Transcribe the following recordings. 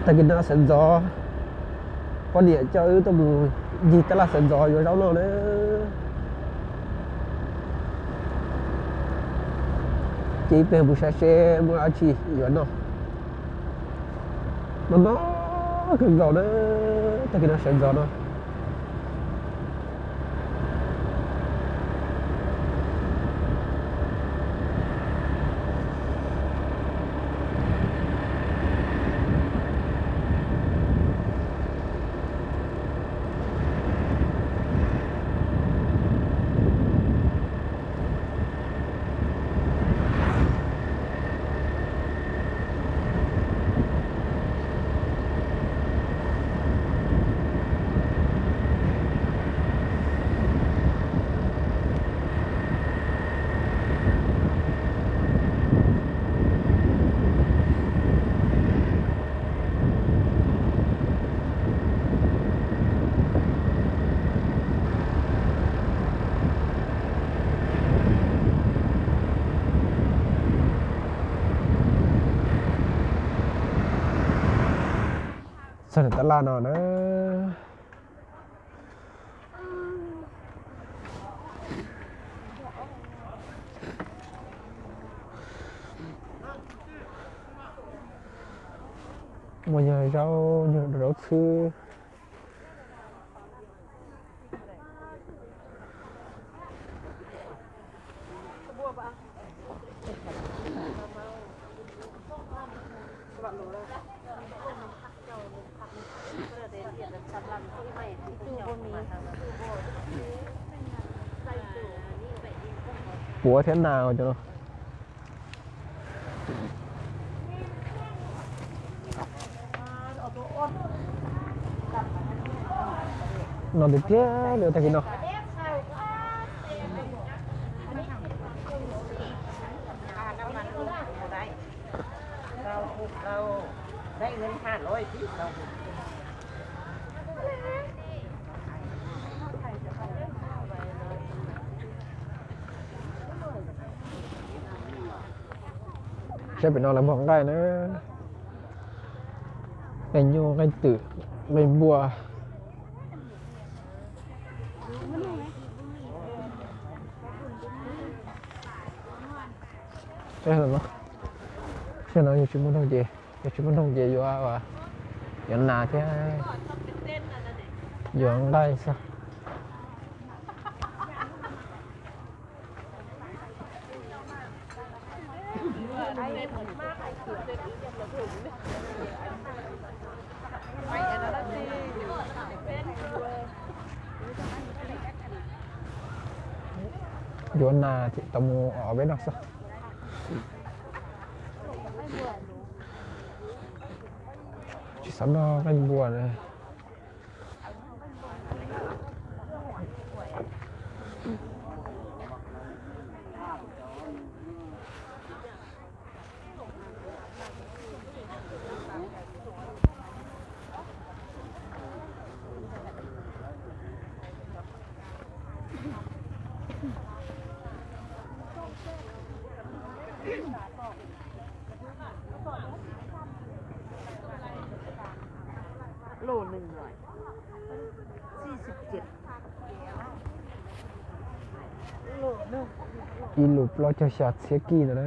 Tag kis no sawv ntxov, poj niam coj wb tuaj mus ncig tab laj sawv ntxov yuav zaub noj na. Ces ib pliag mus saib seb muaj dab tsi yuav noj. No no kawg nkaus na, tag kis no sawv ntxov no. Txog tab laj no na. Muaj nyuag zaub, nyuag zaub txhwb. Puav thiab nas cov no. No tiag tiag li tag kis no. Saib pem no lawv muag nqaij na. Nqaij nyuj, nqaij twm, nqaij npua. Saib no, yog tsis muaj noog ces, yog tsis muaj noog ces yuav, yuav nas thiab yuav nqaij xwb. Yuav nas thiaj tau mus ob peb no xwb. Tsis xav noj nqaij npua na. Ib lus plaub caug xya txhiab kij no na.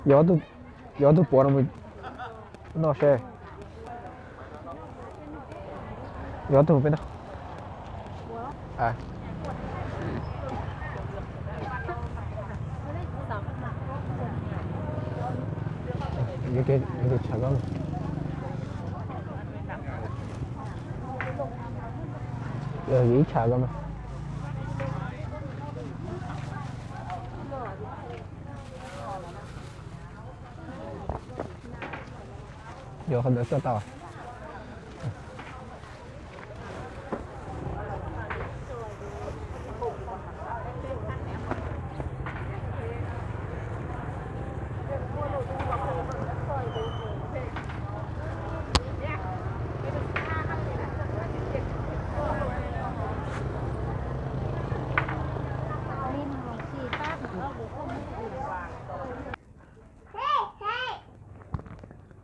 Yuav, yuav tus puav no mus noj seb. Yuav tus peb noj. Yuav tus tshav koj. Yuav ib tshav koj. Yuav qhov ntawd xwb tau.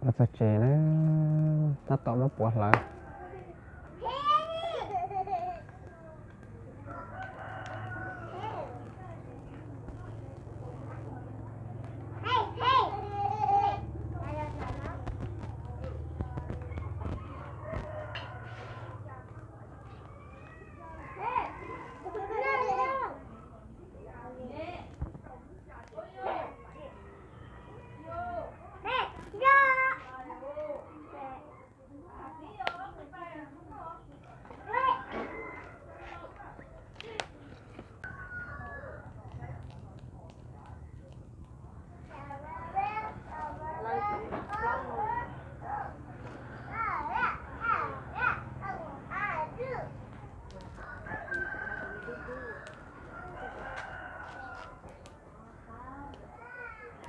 Los txog tsev na, tab tom muab puav hlawv.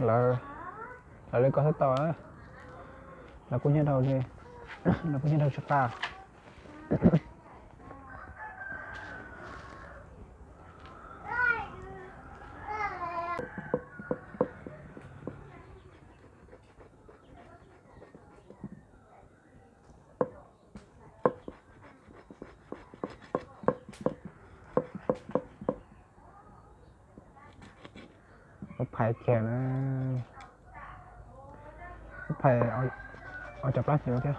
Lawv, lawv li ko xwb tau. Lawv kuj nyob rau, lawv kuj nyob rau tsis qab. Ub, phais kiag na. Ub, phais ob cov plab xwb thiab.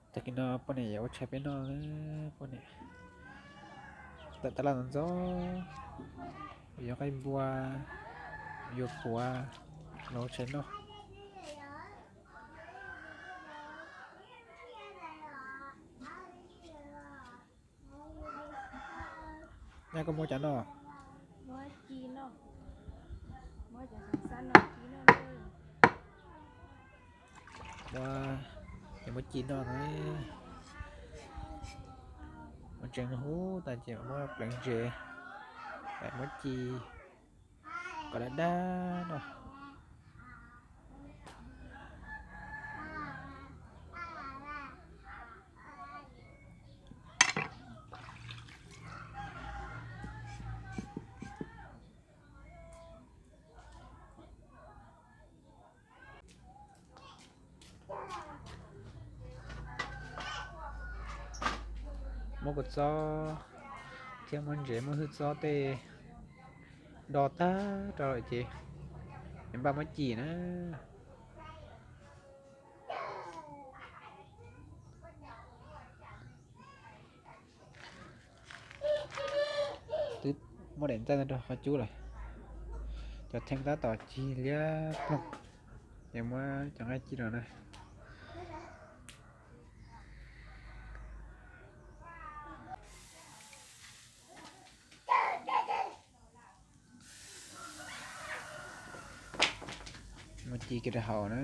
Tag kis no poj niam yuav ua tshais peb noj, poj niam tawm tab laj ntxov ntxov, yuav qaib npua, yuav puav los ua tshais noj. Nyab, koj muab cov noj? Muab ci noj. Muab cov xyoo xab noj ci noj. Muab, muab ci noj na. Muab tseev huv tas ces muab pleev ntses, muab ci kom dab dab noj. Muab kua txob thiab muab ntses muab hwj txob tej do tag rau lawm ces npaj muab ci na. Twb muab daim ntaij no rau qhov cub lawm, cov theej tab tom cig liab ploog, ces muab cov nqaij ci no na. Muab ci kiag rau hauv na.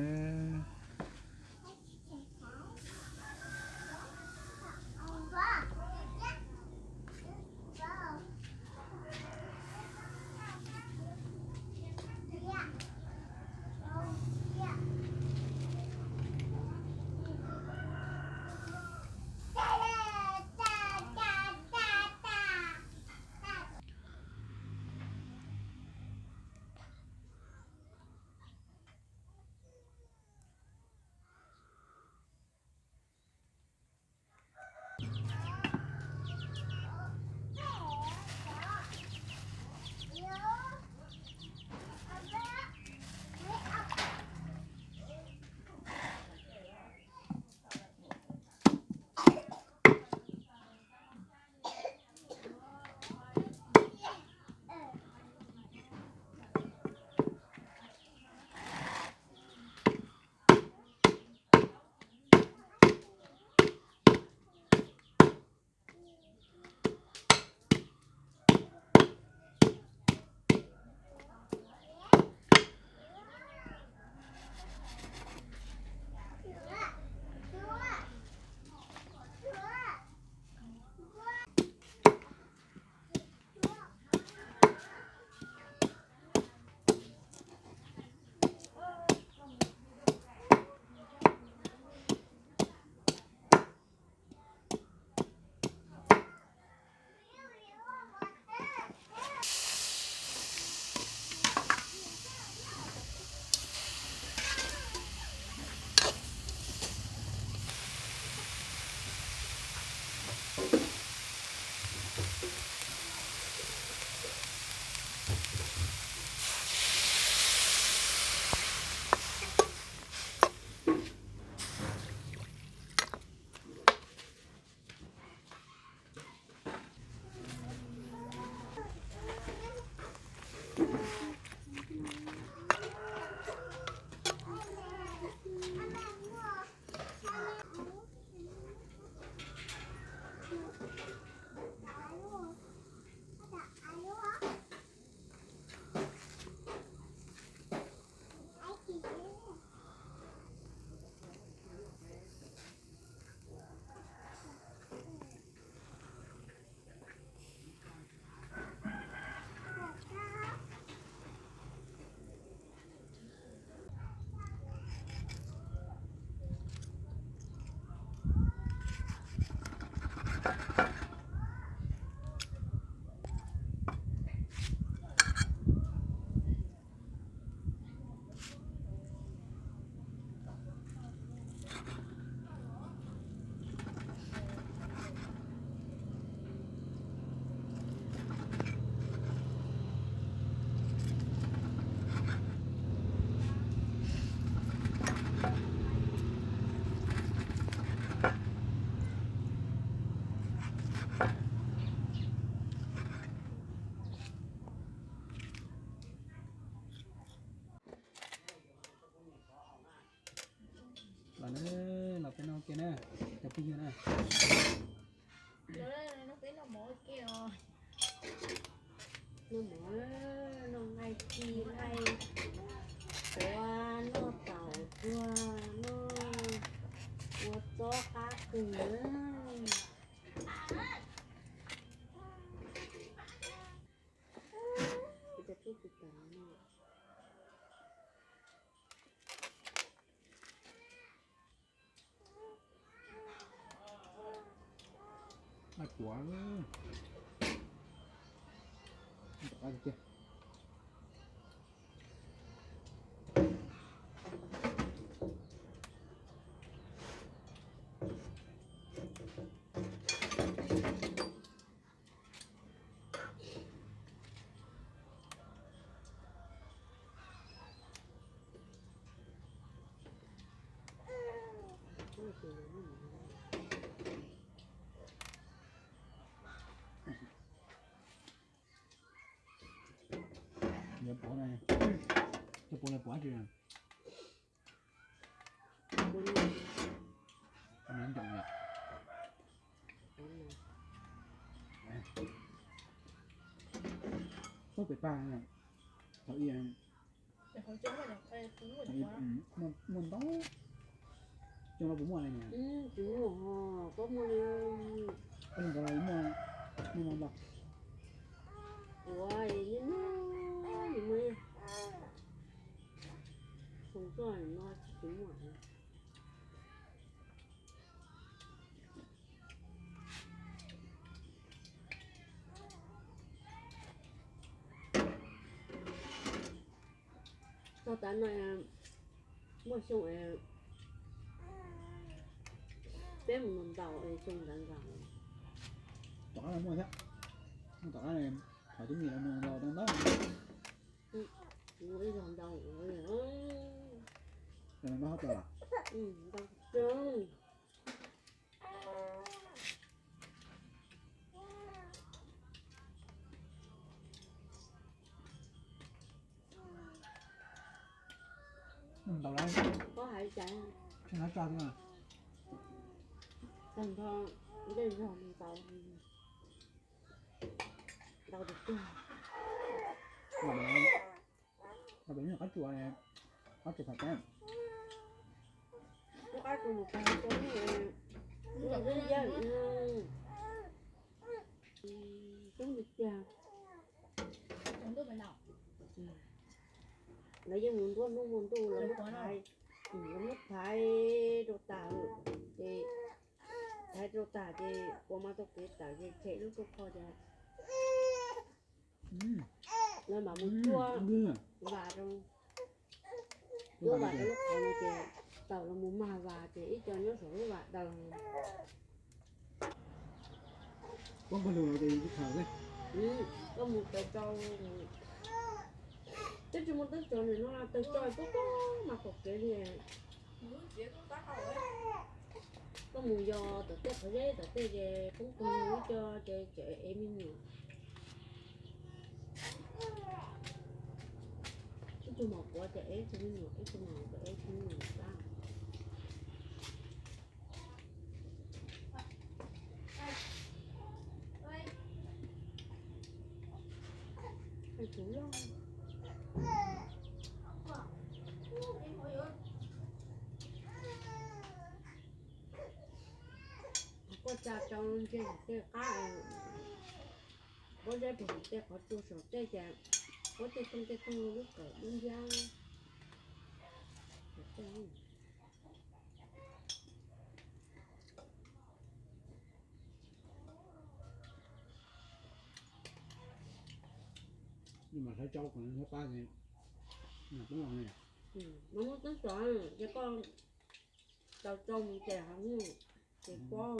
Yog na. Noj mov, noj nqaij ci nqaij tuav, noj taum tuag, noj ua txob qab qus na. Nqaij puav, tom qab tiag tiag. Cov puav na, cov puav na puav tsis Txob pem pag, thaum ub muaj ntau, cov no puas muaj li ne? Tsis muaj, koj muaj li, koj muaj ntau, muaj ntau. Ua, muaj, xoo txoj no tsis muaj. Txog tav no muaj xyoo peb mus ntaus es xyoo ntawd nkaus. Tom qab no muaj thiab, tom qab no thov tub nyiam mus ntaus tau ntau. Ib zaug ntau, ntau, ntau. Ntau lawm. Koj hais cas? Tsis nov tso xwb. Tag nrho ntej zog mus tau ntau tiag tiag. Qab tsuas, qab tsuas pam cab. Lub qab tsuas mus pam cab, lub yawg coob tiag tiag. Lawv yeej mus nruab hnub muaj ntuj los muab thaiv, los muab thaiv rau tas ces thaiv rau tas ces ua mas tau kev tawm ces tshem lub rooj qho ces lawv mam mus cuab vas rau, cuab vas rau lub qhov no ces tawm los mus mag vas ces ib co nyob saum lub vas daws. Koj mus taws tsau, twb tsis muaj teb chaws nim no taws tsau pub pub mas pom kev li. Koj mus yos tom tej qhov zeb tom tej ces poob tug ib co ces tseem ev me nyuam. Ib tug mom quav ces ev ib tug me nyuam, ib tug mom quav ev ib tug me nyuam xwb. Koj tsa tsau ntsia tej qab, pob zeb puag saum tej qhov tsua saum tej ces pob tej tooj tej tooj lub kawm dub nciab. Mas hlawv tsau kom hlawv pab, mas poob los ne. Mas muab teb tso, ces koj taws tsau mus ces hav, ces pob.